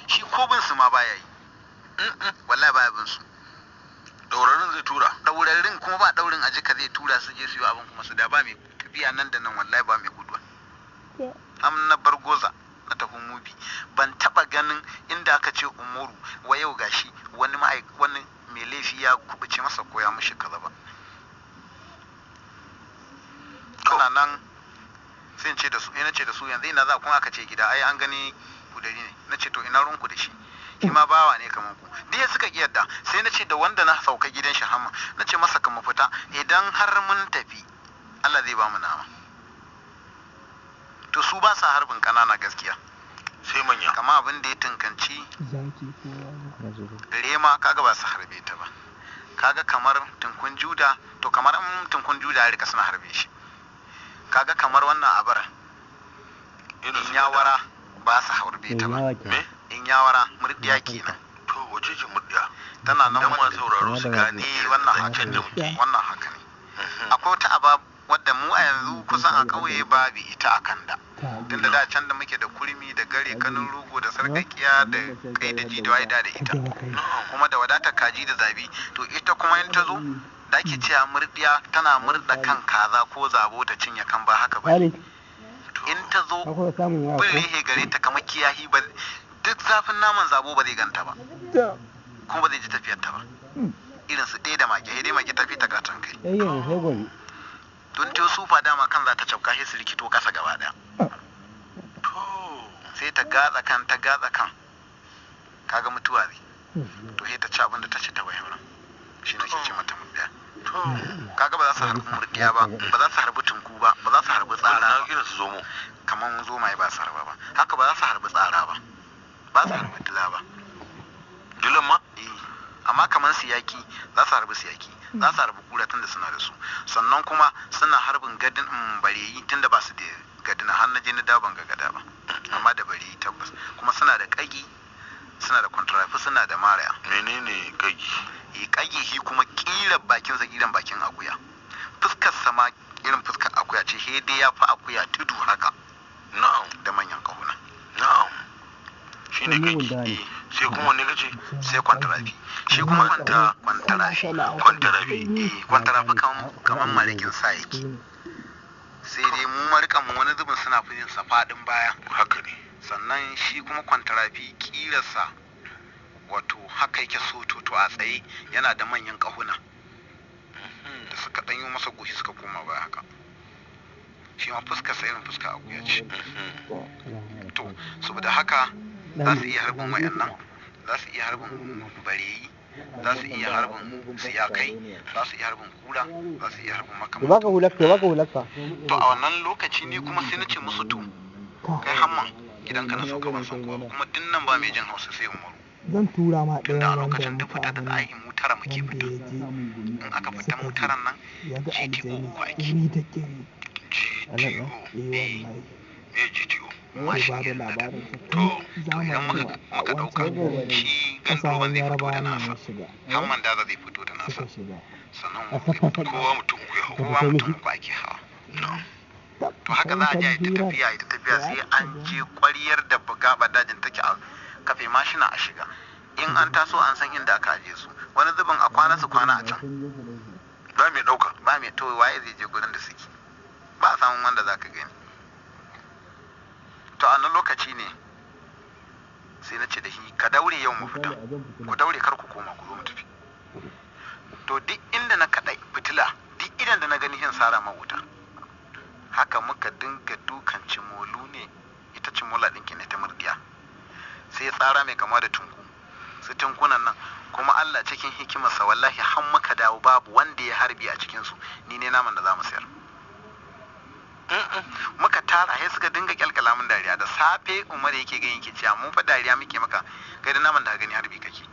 Shi ko bin su ma baya yi. Wallahi baya bin su. Ɗaurarin zai tura. Ɗaurarin kuma ba ɗaurin a jika, zai tura su je su yi abin kuma su da, ba mai tafiya nan da nan, wallahi ba mai guduwa. Am na bar Goza na tafi Mubi, ban taba ganin inda aka ce Umaru wa yau gashi wani wani mai laifi ya kubuce masa ko ya mishi kaza ba. Kana nan sai in ce da su, ina ce da su, yanzu ina za kuma? Aka ce gida. Ai an gani kudari ne. Na ce, to ina ruwanku da shi? Shi ma bawa ne kamar ku. Duk suka ki yadda. Sai na ce da wanda na sauka gidan shi, Hamma, na ce masa kan mu fita, idan har mun tafi Allah zai ba mu nama. To su ba sa harbin kanana gaskiya. Sai manya. Kama abin da ya tunkanci Zaki ko wani. Rema, kaga ba su harbe ta ba. Kaga kamar tunkun juda, to kamar in tunkun juda ya rika, suna harbe shi. Kaga kamar wannan abar Irin su inyawara, ba su harbe ta ba. Yawa ke. Me? Inyawara, murdiya kenan. To, wace ce murdiya? Tana nan Dan masu wadda sauraro su gane eh, wannan haka zancen ne. da muke. Wannan haka ne. Akwai wata aba wadda mu a yanzu kusan a ƙauye babu ita a Kanda, tunda da can da muke da kurmi da gare, kanin rogo da sarkakiya da kai da ji da waye da ita, kuma da wadatar kaji da zabi. To ita kuma in ta zo da ake cewa murdiya, tana murda kan kaza ko zabo ta cinye kan, ba haka ba. Khalid, In ta zo ka kusa samun waya bin ko? rehe gare ta kamar kiyahi, ba duk zafin naman zabo ba zai ganta ba, kuma ba zai ji tafiyar ta ba. Irin su ɗaya da mage, sai dai mage tafi ta katon kai. Eh, yanzu sai gobe. Don ta sufa dama kan za ta cafka, sai su rikito kasa gaba ɗaya. To. Sai ta gatsa kan, ta gatsa kan, kaga mutuwa ne. To sai ta ci abin da ta ci ta bai wurin shi nake ce mata murdiya. To. Kaga ba za su harbi murdiya ba, ba za su harbi tunku ba, ba za su harbi tsara Na ba. irin su zomo. Kamar zomaye ba su harba ba. Haka ba za su harbi tsara ba, ba su harbi dila ba. Dilan ma? Eh, amma kamar siyaki, za su harbi siyaki, za su harbi kura tunda suna da su. Sannan kuma suna harbin gadin bareyi, tunda ba su da gadina. Har na je na dawo ban ga gada ba, amma da bareyi tabbas. Kuma suna da kagi, suna da kwantarafi, suna da maraya. Menene kagi? Eh, kagi shi kuma kila bakin sa kiran bakin akuya, fuskar sama irin fuskar akuya ce, he dai ya fi akuya tudu haka da manyan kahuna. Na'am. Shi ne Mugun kagi. da ne. Eh. Sai kuma wanne kace? Sai kwantarafi. Shi kuma kwantarafi. Kwantarafi. Eh, kwantarafi kaman marikin sa yake, sai dai mu marikan mu wani zubin suna fi yin sa faɗin baya. Haka ne. Sannan shi kuma kwantarafi kirarsa wato haka yake sototo a tsaye, yana da manyan kahuna da suka ɗan yi masa goshi suka koma baya haka. Shi ma fuskar sa irin fuska akuya ce. To saboda haka za su iya harbin wayannan, za su iya harbin bareyi, za su iya harbin siyakai, za su iya harbin kura, za su iya harbin Ya makamantan. baka hularka, ya baka hularka. To a wannan lokaci ni kuma sai na ce musu, to kai Hamman, gidanka na sauka, ban san kowa ba, kuma duk nan ba mai jin Hausa sai Umaru. Zan tura ma Tunda a ɗayan wanda lokacin duk muka fita da abin za a yi, mu tara muke wanda fita. ya je In aka fita suka mu je taran nan ya ga GTO aljani uku ake. ƙiri da ƙiri. GTO. Eh wallahi. Me GTO? Ke Mashin ba da irin na da. labarin sa To, tun To idan zamanin muka a muka ɗauka wancan garin shi gandoban ƙasashen zai fito da Yarabawa ne nasa, ya shiga Hamman Daza zai fito da nasa, suka shiga. sannan Umaru zai fito. Kowa mutum uku ya hau. Kowa mutum uku ake hawa. Tab, To haka za a je a yi ta hirar tafiya, a yi ta tafiya, ya sai aka an ga je ƙwaryar da gaɓar dajin take, a kafe mashina a shiga. In an taso an san inda aka aje su. Wani zubin a kwana su kwana a can. Ba mai ɗauka. Ba mai. To waye zai je gurin da suke? Ba a samun wanda za ka gani. To a nan lokaci ne sai na ce da shi, ka daure yau mu fita, ku daure kar ku koma, ku zo mu tafi. To duk inda na kaɗa fitila, duk idan da na gani hin sara ma wuta. Haka muka dinga dukan cimolu ne, ita cimola ɗin ne ta murdiya, sai tsara mai kama da tunku, su tunkunan nan kuma Allah cikin hikimarsa, wallahi har muka dawo babu wanda ya harbi a cikinsu. Ni ne naman da za mu sayar muka tara, sai suka dinga kyalkyala min dariya. Da safe Umar yake gani yake cewa, mun fa dariya muke maka kai da naman da ka gani harbi kake.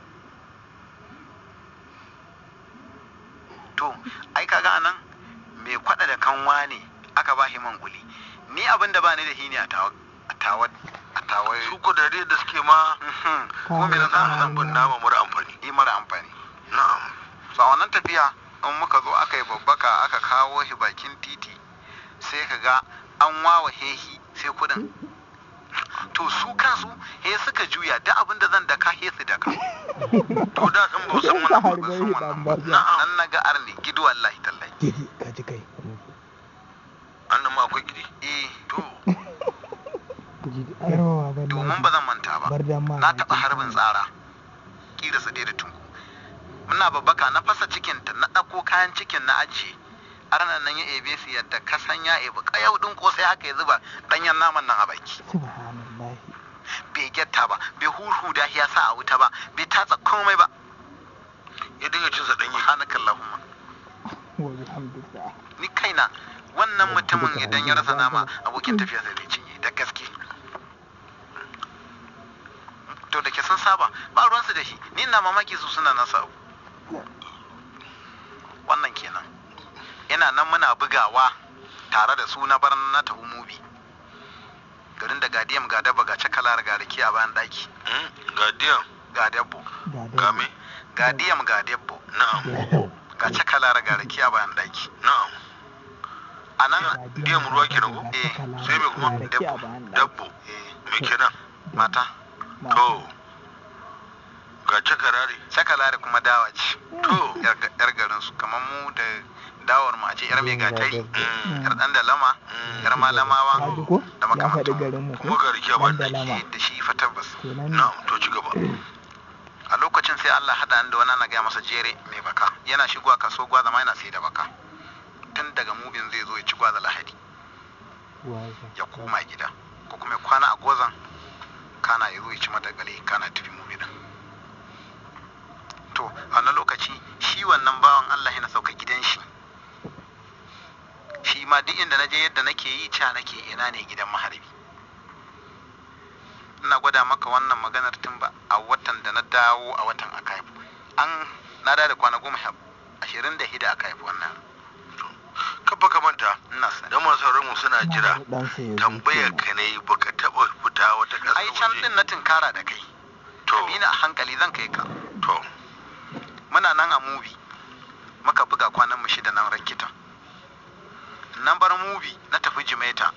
To ai kaga anan mai kwada da kanwa ne aka ba shi man kuli. Ni abin da ba ni da shi ne a tawa a tawa a tawa. Su ko dariyar da suke ma Ko me na samu zan ban nama mara amfani. Yi mara amfani. Na'am. So a wannan tafiya in muka zo aka yi babbaka, aka kawo shi bakin titi, sai ka ga an wawa hehi sai kudin. To su kansu he suka juya duk abin da Ka wannan ba harbe ban san shi wannan dan ba. banza. Nan na ga arne gidu, wallahi tallahi. Gidi ka ji kai. An nan ma akwai gidi? Eh. To. Yarwa baban Domin Ladi. ba zan manta ba, Bar dan ma na taɓa bakin harbin kano. tsara kira su da tunku, muna babbaka, na fasa cikinta, na ɗauko kayan cikin na ajiye. Arnan nan ya ebe su yadda ka san ya ebi ƙayau ɗin ƙosai, haka ya zuba ɗanyen naman nan a baki. Subhanallahi. Bai gyatta ba, bai hurhuda ya sa a wuta ba, bai tatsa komai ba. Ya dinga cin sa danye? Subhanakallahumma. Wa bihamdika. Ni kaina wannan mutumin idan ya rasa nama, abokin tafiya sai zai cinye da gaske. To, da ke sun saba, ba ruwansu da shi. Ni ina mamaki su suna nasa abu. Wannan kenan. Ina nan muna bugawa tare da su, na bar na tafi Mubi, garin da gadiyam ga daba ga cakalar ga rake a bayan daki. Ga diyan? Ga dabbo. Ga Ga dai. me? Gadiyam ga dabbo. Na'am. Ga cakalar ga rake a bayan daki. Na'am. A nan. Diyan ruwa kenan ko? Eh, sai me kuma? Rake a bayan ɗaki. Dabbo? Eh. Me kenan? Mata. Mata. To, ga cakarare. Cakalare kuma dawa ce. To. Yar garin su, kamar mu da dawar mu a ce yar mai gatari, yar dan da lama, yar malamawa Ka ji ko? da Ya faɗi makamantan. garin mu ko? Kuma ga rake a bayan Dan da ɗaki. lama. Eh, da shi fa tabbas. Kenan ne. Na'am, to ci gaba. A lokacin sai Allah haɗa ni da wani ana gaya masa Jere mai baka. Yana shigowa kaso Gwaza ma yana sai da baka. Tun daga Mubin zai zo ya ci Gwaza Lahadi, ya koma gida ko kuma ya kwana a Gozan, kana ya zo ya ci Madagali, kana tafi Mubi din. To, a wannan lokaci shi wannan bawan Allah yana sauka gidan shi. Shi ma duk inda na je yadda nake yi ca nake ina ne gidan maharbi. Ina gwada maka wannan maganar tun ba a watan da na dawo, a watan aka haifu an na da kwana 26 aka haifi wannan. Kafa ka manta. Ina sani. Dan masu sauran mu suna jira. Ɗansa ya zo Tambayar kenan. ka ne, baka taba fita wata ƙasar Ai can waje? din na tinkara da kai. To. Bi ni a hankali, zan kai ka. To. Muna nan a Mubi, muka buga kwanan mu 6 nan Rakita. Nan bar Mubi na tafi Jimeta.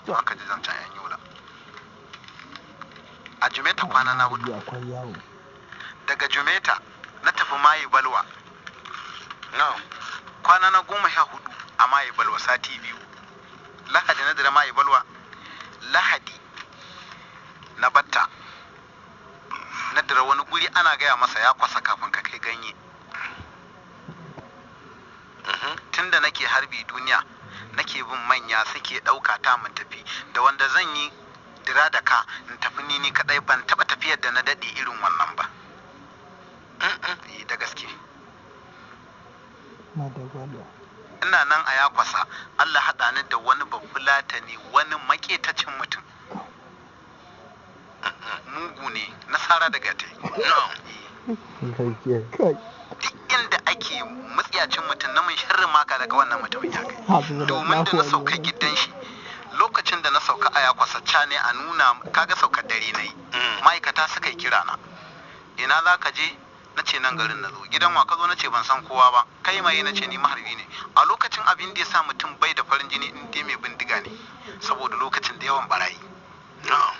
Aka ji zancen yan Yola a Jimeta, kwana na 4. Akwai yawo. Daga Jimeta na tafi Maye Balwa. Na'am. Kwana na 14 a Maye Balwa, sati 2. Lahadi na dira Maye Balwa, Lahadi na batta, na dira wani guri ana gaya masa ya kwasa kafin ka kai Ganye. Tunda nake harbi duniya, nake bin manya suke ɗauka ta mun tafi, da wanda zan yi dira da ka in tafi ni ni kadai, ban taɓa tafiyar da na daɗe irin wannan ba. Eh, da gaske. Madagwalwa. Ina nan a Yakwasa, Allah haɗa ni da wani Bafulatani, wani maƙetacin mutum, mugu ne, nasara daga tai. Na'am. Kai. Duk inda ake mutsiyacin mutum na mun sharrin maka daga wannan mutumin ya kai. Domin da na sauka gidan shi, lokacin da na sauka a Yakwasa ca ne a nuna kaga saukar dare na yi. Ma'aikata suka yi kira na, ina za ka je? Na ce nan garin na zo. Gidan wa ka zo? Na ce ban san kowa ba. Kai maye? Na ce ni maharbi ne. A lokacin abin da ya sa mutum bai da farin jini in dai mai bindiga ne, saboda lokacin da yawan barayi. Na'am.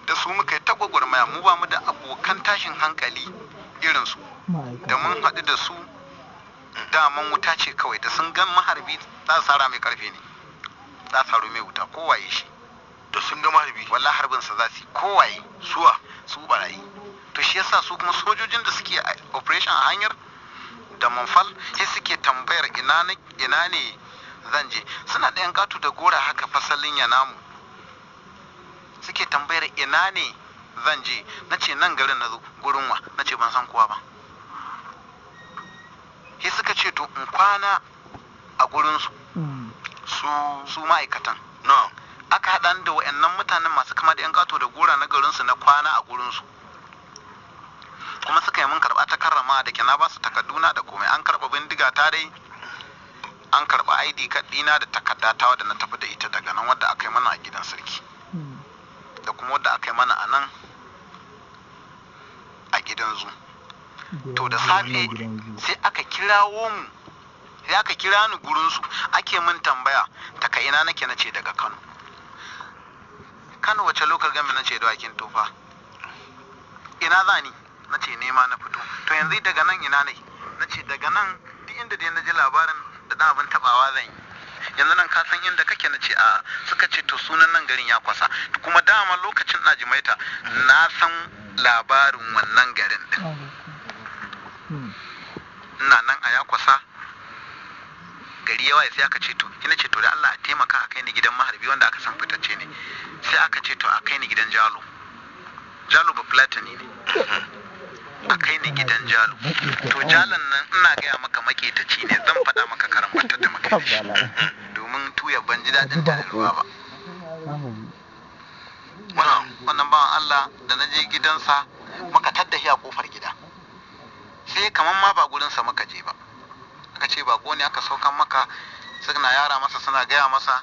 Da su muka yi ta gwagwarmaya. Mu ba mu da abokan tashin hankali irin su. Da mun haɗu da su, daman wuta ce kawai. Da sun gan maharbi za su sara mai karfe ne, za su saro mai wuta, kowaye shi. Da sun ga maharbi? Wallahi harbin sa za su yi, kowaye. Suwa? Su barayi. To, shi yasa su kuma sojojin da suke operation a hanyar da Manfal sai suke tambayar ina ne, ina ne zan je. Suna da yan katu da gora haka, fasalin ya namu. Suke tambayar ina ne zan je. Na ce nan garin na zo. Gurin wa? Na ce ban san kowa ba. Sai suka ce to in kwana a gurinsu. Su? Su ma'aikatan. Na'am. Aka haɗa ni da wa'annan mutanen masu kama da 'yan ƙato da gora na garinsu, na kwana a gurinsu. Kuma suka yi mun karɓa ta karrama, da ke na ba su takarduna da komai. An karɓa bindiga ta dai, an karɓa ID card ɗina da takarda ta wadda na tafi da ita daga nan, wadda aka yi mana a gidan sarki, da kuma wadda aka yi mana a nan a gidan zu. To, da safe sai aka kirawo mu, sai aka kira ni gurinsu, ake min tambaya daga ina nake. Na ce daga Kano. Kano wace local government? Na ce Dawakin Tofa. Ina za ni? Na ce nema na fito. To, yanzu daga nan ina ne? Na ce daga nan duk inda dai na ji labarin da ɗan abin tabawa zan yi. Yanzu nan ka san inda kake? Na ce a. Suka ce to sunan nan garin ya kwasa. Kuma dama lokacin na jimaita na san labarin wannan garin din. Ina nan a ya kwasa, gari ya waye, sai aka ce to ina ce to da Allah a taimaka a kai ni gidan maharbi wanda aka san fitacce ne. Sai aka ce to a kai ni gidan Jalo. Jalo ba Fulatani ne. A kai ni gidan Jalo. To Jalon nan ina gaya maka maketaci ne. Zan faɗa maka karan battar da muka yi da shi, domin tuya ban ji daɗin ta da ruwa ba. Wannan bawan Allah da na je gidansa, muka tadda shi a kofar gida, sai kamar ma ba gurinsa muka je ba. Aka ce bako ne aka saukan maka. Suna yara masa, suna gaya masa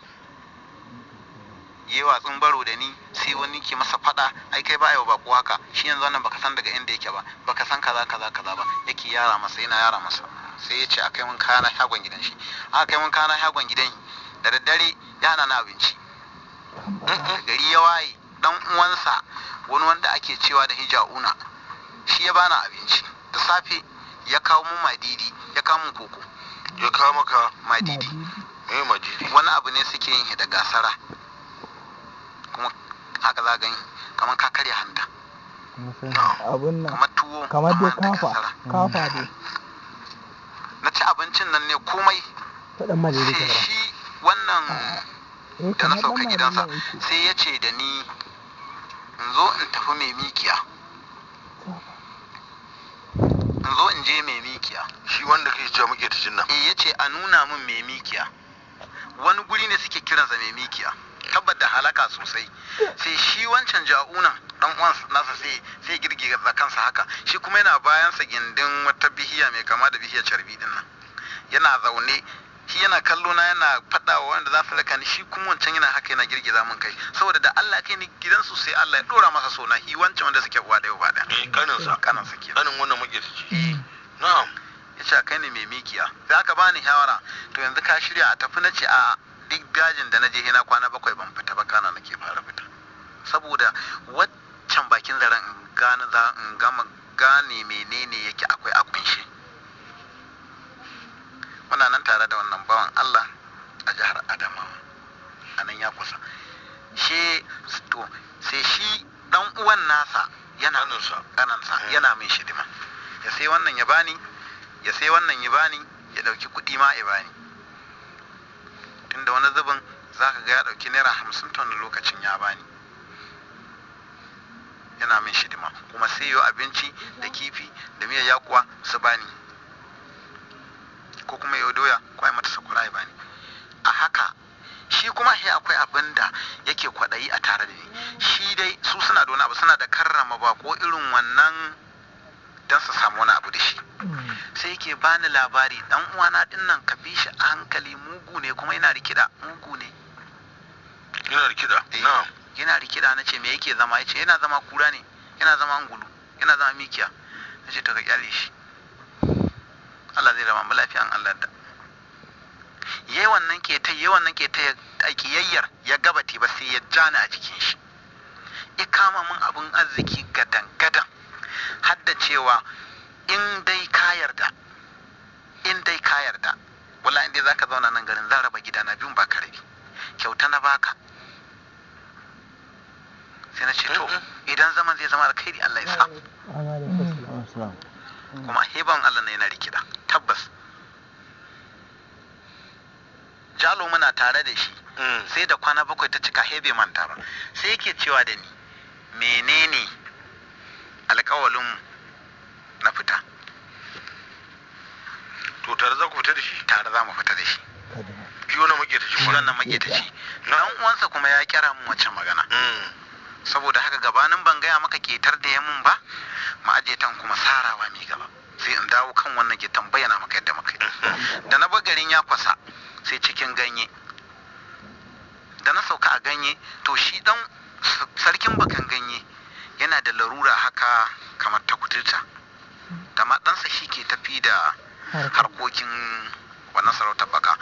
yi watsin baro da ni. Sai wani ke masa fada, ai kai ba a yi wa bako haka, shi yanzu wannan baka san daga inda yake ba, baka san kaza kaza kaza ba. Yake yara masa, yana yara masa. Sai ya ce a kai mun kayana shagon gidan shi. Aka kai mun kayana shagon gidan shi. Da daddare ya hana na abinci. Da gari ya waye, dan uwansa wani wanda ake cewa da hija'una shi ya bani abinci. Da safe ya kawo mun madidi, ya kawo mun koko. Ya kawo maka Madidi. Me madidi? Wani abu ne suke yin shi da gasara, kuma haka za gani kamar ka karya hanta. Abun nan Kamar tuwo kamar dai amma da kafa gasara. Kafa dai. Na ci abincin nan ne komai. Faɗan ma daidai Sai kamar. shi wannan Eh, da na kamar sauka ɗan gidansa madidi yake. sai ya ce da ni in zo in tafi mai mikiya, in zo in je mai mikiya. Shi wanda kake cewa maketacin nan? Eh, ya ce a nuna min mai mikiya. Wani guri ne suke kiransa mai mikiya, tabbat da halaka sosai. Sai shi wancan ja'unan dan uwan nasa sai girgiza kansa haka. Shi kuma yana bayansa gindin wata bihiya mai kama da bihiyar carbi din nan yana zaune. Shi yana kallo na, yana faɗa wa wanda za su raka ni. Shi kuma wancan yana haka, yana girgiza min kai, saboda da Allah kai ni gidansu sai Allah ya dora masa sona shi wancan wanda suke uwa ɗaya uba ɗaya. Eh, kaninsa. Kaninsa kenan. Kanin wannan maketaci. Na'am. Ya ce a kai ni mai mikiya. Sai aka bani shawara, to yanzu ka shirya a tafi? Na ce a duk dajin da na je na kwana 7 ban fita ba, kana nake fara fita, saboda waccan bakin zaren in gane za in gama gane menene yake akwai a kunshe. Muna nan tare da wannan bawan Allah a jihar Adamawa, a nan ya kusa shi. To sai shi dan uwan nasa yana Kaninsa. Kanansa. Yana min shidima, ya sai wannan ya bani, ya sai wannan ya bani, ya dauki kuɗi ma ya bani. Tunda wani zubin za ka ga ya dauki ₦50 ta wani lokacin ya bani. Yana min shidima, kuma sai yo abinci da kifi da miyar yakuwa su bani, ko kuma yau doya ko ai mata sakwara ya bani. A haka shi kuma shi akwai abin da yake kwaɗayi a tare da ni. Shi dai su suna da wani abu, suna da karrama bako irin wannan don su samu wani abu da shi. Sai yake bani labari, dan uwana din nan ka bi shi a hankali, mugu ne, kuma yana rikida, mugu ne. Yana da kiɗa. Eh. Na'am. Yana rikida. Na ce me yake zama? Yace yana zama kura ne, yana zama angulu, yana zama mikiya. Na ce to ka kyale shi, Allah zai rama mu lafiya in Allah da yayi wannan keta, yayi wannan keta ya kiyayyar ya gabate ba, sai ya jani a jikin shi, ya kama min abun arziki gadan gadan, har da cewa in dai ka yarda, in dai ka yarda, wallahi in dai zaka zauna nan garin zan raba gidana biyun baka rabi, kyauta na baka. Sai na ce to idan zaman zai zama alkhairi, Allah ya sa. Kuma heban Allah ne yana rikida tabbas. Jalo muna tare da shi. Sai da kwana 7 ta cika, hebe manta ba, sai yake cewa da ni menene alkawalin na fita. To tare za ku fita da shi? Tare za mu fita da shi. Shi wannan maketaci? Shi wannan maketaci. Dan uwansa kuma ya kira mun wacce magana. Saboda haka gabanin ban gaya maka ketar da ya mun ba, mu aje ta in kuma sarawa mi gaba, sai in dawo kan wannan ke bayyana maka yadda muka yi. Da na bar garin ya kwasa sai cikin ganye da na sauka a ganye. To shi dan sarkin bakan ganye yana da larura haka kamar ta kuturta, amma ɗansa shi ke tafi da harkokin wannan sarautar baka.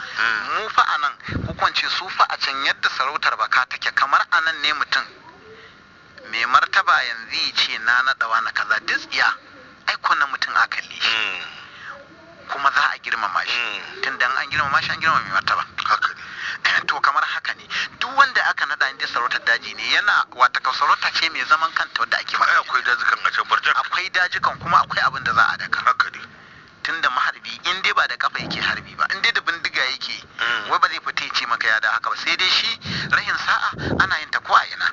Mu fa a nan, ko kwance su fa a can, yadda sarautar baka take, kamar a nan ne mutum mai martaba yanzu ya ce na naɗa na kaza, duk tsiya ai na mutum a kalle shi. an girmama mai martaba. Haka ne. To kamar haka ne, duk wanda aka nada inda sarautar daji ne, yana wata sarauta ce mai zaman kanta wadda ake Ai maka. akwai dazukan a can barjak. Akwai dajikan, kuma akwai abin da za a daka. Haka ne. Tunda maharbi in dai ba da kafa yake harbi ba, in dai da bindiga yake, Mm. wai ba zai fita ya ce maka ya da haka ba, sai dai shi rahin sa'a ana yin ta ko a ina.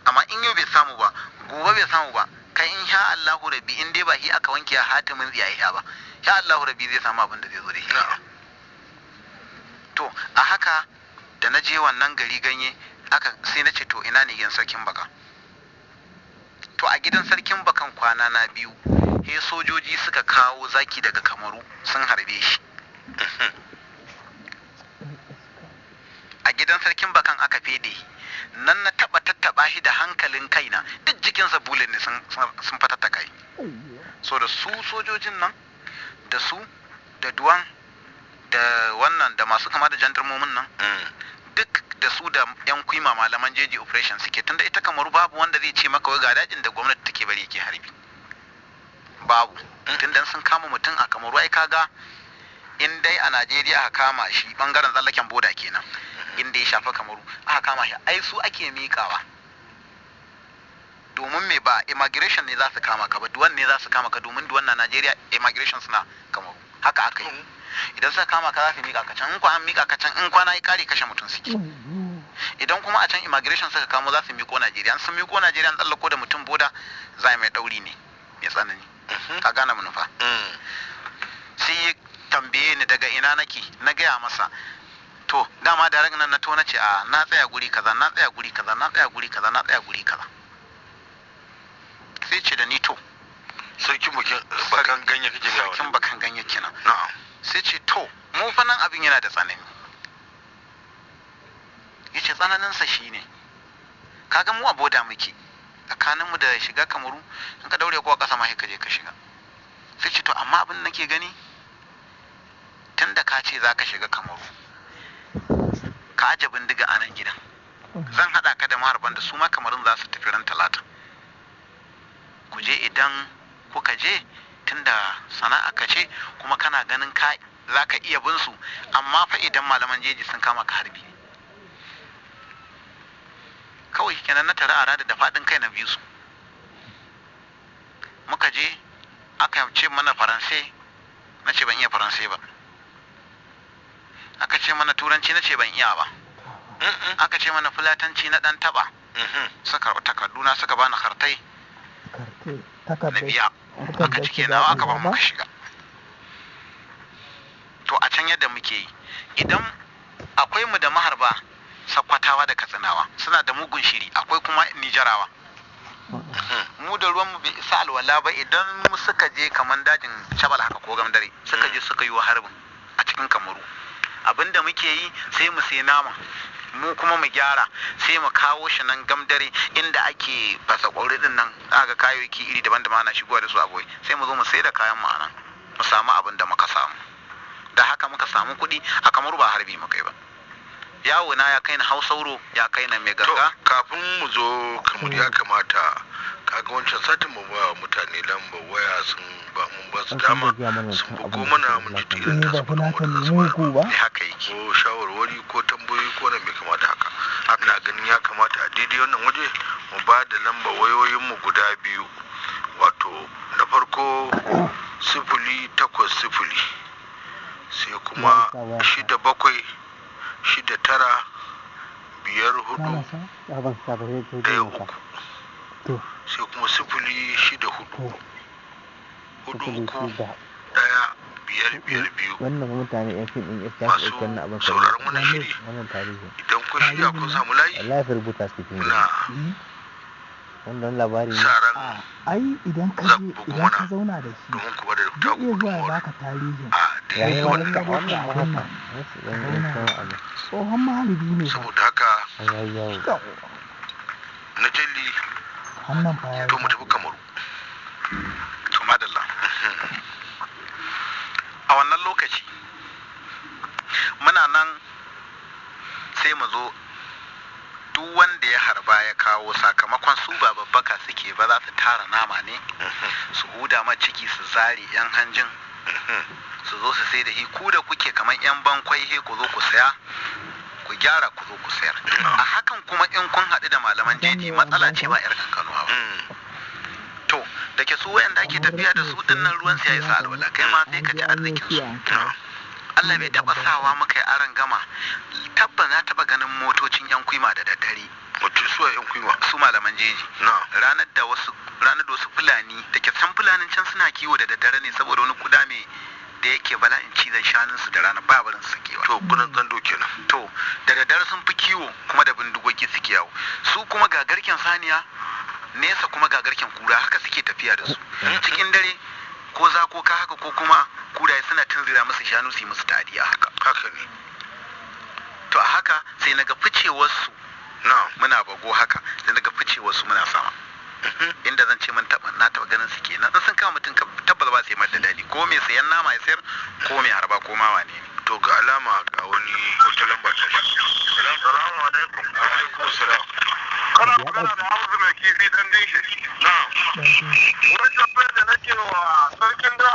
Amma in yau bai samu ba, gobe bai samu ba, kai in sha Allahu rabbi, in dai ba shi aka wanke ya hatimin tsiyaye ba, sha Allahu rabbi zai samu abin da zai zo da shi. Na'am. To a haka da na je wannan gari Ganye, aka sai na ce to ina ne gidan sarkin baka? To a gidan sarkin bakan kwana na biyu, he sojoji suka kawo zaki daga Kamaru sun harbe shi. A gidan sarkin bakan aka fede. Nan na taba tattaba shi da hankalin kaina, duk jikinsa bullet ne sun fatattaka shi. So da su sojojin nan, da su da duwan da wannan da masu kama da jandarmomin nan, Mm. duk da su da yan kuima malaman jeji operation suke. Tunda ita Kamaru babu wanda zai ce maka wai ga dajin da gwamnati take bari yake harbi, babu. Tunda sun kama mutum a Kamaru, ai kaga in dai a Najeriya aka kama shi, bangaren tsallaken boda kenan, inda ya shafa Kamaru aka kama shi, ai su ake miƙawa. Domin me? Ba immigration ne za su kama ka ba, duwan ne za su kama ka, domin duwan na Najeriya, immigration suna Kamaru. Haka aka yi. Idan suka kama ka, za su miƙa ka can. In kwa an miƙa ka can, in kwana ya kare, kashe mutum suke. Idan kuma a can immigration suka kamo, za su miƙo Najeriya. An sun miƙo Najeriya, an tsallako da mutum boda, za a mai ɗauri ne mai tsanani. Ka gane manufa? Mm. Sai ya tambaye ni daga ina nake, na gaya masa. To dama da nan na to na ce a na tsaya guri kaza, na tsaya guri kaza, na tsaya guri kaza, na tsaya guri kaza. Sai ce da ni to Sarkin bakan Ganye kake ga Sarkin bakan Ganye kenan. Na'am. Sai ce to mu fa nan abin yana da tsanani. Yace tsananinsa shine, kaga mu a boda muke, tsakaninmu da shiga Kamaru in ka daure ko a ƙasa ma sai ka je ka shiga. Sai ce to amma abin da nake gani, tun da ka ce za ka shiga Kamaru, ka aje bindiga a nan gidan, zan haɗa ka da maharban da su ma Kamarun za su tafi ran Talata. Ku je, idan kuka je, tunda sana'a ka ce kuma kana ganin ka za ka iya bin su, amma fa idan malaman jeji sun kama ka, harbi ne kawai. Kenan na tare a rada da faɗin kai na biyu su muka je. Aka ce mana Faransai, na ce ban iya Faransai ba. Aka ce mana Turanci, na ce ban iya ba. Mm-mm. Aka ce mana Fulatanci, na ɗan taɓa. Mhm. Suka karɓi takarduna, suka bani hartai Karte na takardar biya, aka takardar cike shiga nawa, aka ba ƙasa muka shiga. To a can yadda muke yi, idan akwai mu da maharba Sakkwatawa da Katsinawa, suna da mugun shiri, akwai kuma Nijarawa. Mu da ruwan mu bai isa alwala ba, idan mu suka je kaman dajin Shabal haka ko Gamdare, suka je suka yi wa harbin a cikin Kamaru, abinda muke yi, sai mu sai nama, mu kuma mu gyara, sai mu kawo shi nan Gamdare inda ake fasa kwauri din nan, aka kayayyaki iri daban-daban ana shigowa da su a boye, sai mu zo mu sai da kayan mu anan, mu samu abin da muka samu. Da haka muka samu kuɗi a Kamaru, ba harbi muka yi ba. Yawo na ya kai na Hausauro, ya kai na Mai To Ganga. kafin mu zo kamar ya kamata, kaga wancan satin mu ba mutane lambar waya, sun ba mun ba su An san dama bai gaya mana sun wancan bugo abin da mana, suke mun ji Fulani. irin Eh, tasu ba gudunmawar Fulatani da za su bayar. mugu ba. Eh, haka yake. Ko shawarwari ko tambayoyi ko nan bai kamata haka. Ina ganin ya kamata a daidai wannan waje mu ba da lambar wayoyinmu guda biyu, wato na farko 080, sai kuma 6769 54 Kana sa? A ban sa ba, sai ɗaya dai sa. 3 To. Sai kuma 064 To. 4 sifili 3 shida 1 5 5 2. Wannan mutane yan fim ɗin iska su Masu ɗauki wannan abin sauraron wannan Wanne? shiri, wannan tarihi. idan kun shirya kun samu layi, Wallahi fi rubuta su fim. muna Eh, Wannan labari ne. sa ran a ai idan ka za je ku bugo idan ka mana zauna da shi, domin ku bada zai da iya zuwa ya gudunmawar baka tarihin. a Ya daidai yi wannan wannan wannan wannan abun haka. nan. Wasu ɗan yan Zauna. kawo abu. Tsohon maharbi ne fa. Saboda haka An yayi yawo. Yawwa. na jalli Wannan fa ya to yi mu tafi Kamaru. To madalla. A wannan lokaci muna nan, sai mu zo, duk wanda ya harba ya kawo sakamakon, su ba babbaka suke ba, za su tara nama ne, su huda ma ciki, su zare yan hanjin, Su zo su sai da hi, ku da kuke kamar yan bankwai, he ku zo ku saya, ku gyara, ku zo ku sayar. A hakan kuma in kun haɗu da malaman jeji, matsala ce ba yar kankanuwa ba. To, da ke su wayanda ake tafiya da su dinnan, ruwan su ya isa alwala, kai ma sai ka ci arzikin su. Allah bai taba sawa muka yi aron gama. Tabba na taba ganin motocin yan kuima da daddare. Wato su a yan kuiwa? Su malaman jeji. Ranar da wasu Fulani da ke san Fulanin can suna kiwo da daddare ne, saboda wani kuda mai da yake bala'in cizon shanunsu da rana, ba barin su sakewa. To, kunan tsando kenan. To, da daddare sun fi kiwo, kuma da bindigogi suke yawo. Su kuma ga garken saniya nesa, kuma ga garken kura, haka suke tafiya da su cikin dare, ko za ko ka haka, ko kuma kuraye suna tunzura musu shanu su yi musu tadiya haka. Haka ne. To, a haka sai naga ficewarsu. Muna bago haka, sai naga ficewarsu, muna sama. Inda zan ce mun taba, na taba ganin su kenan. In sun kama mutum, tabbas ba su yi mar da daɗi, ko mai sayan nama ya sayar, ko mai harba, ko ma wane ne. To, ga alama ga wani wata lamba ta shi. Salamu alaikum. Alaikum salam. Kana magana da Hamzu mai kifi dan dishi. Na'am. Wani tambayar da nake wa sarkin dawa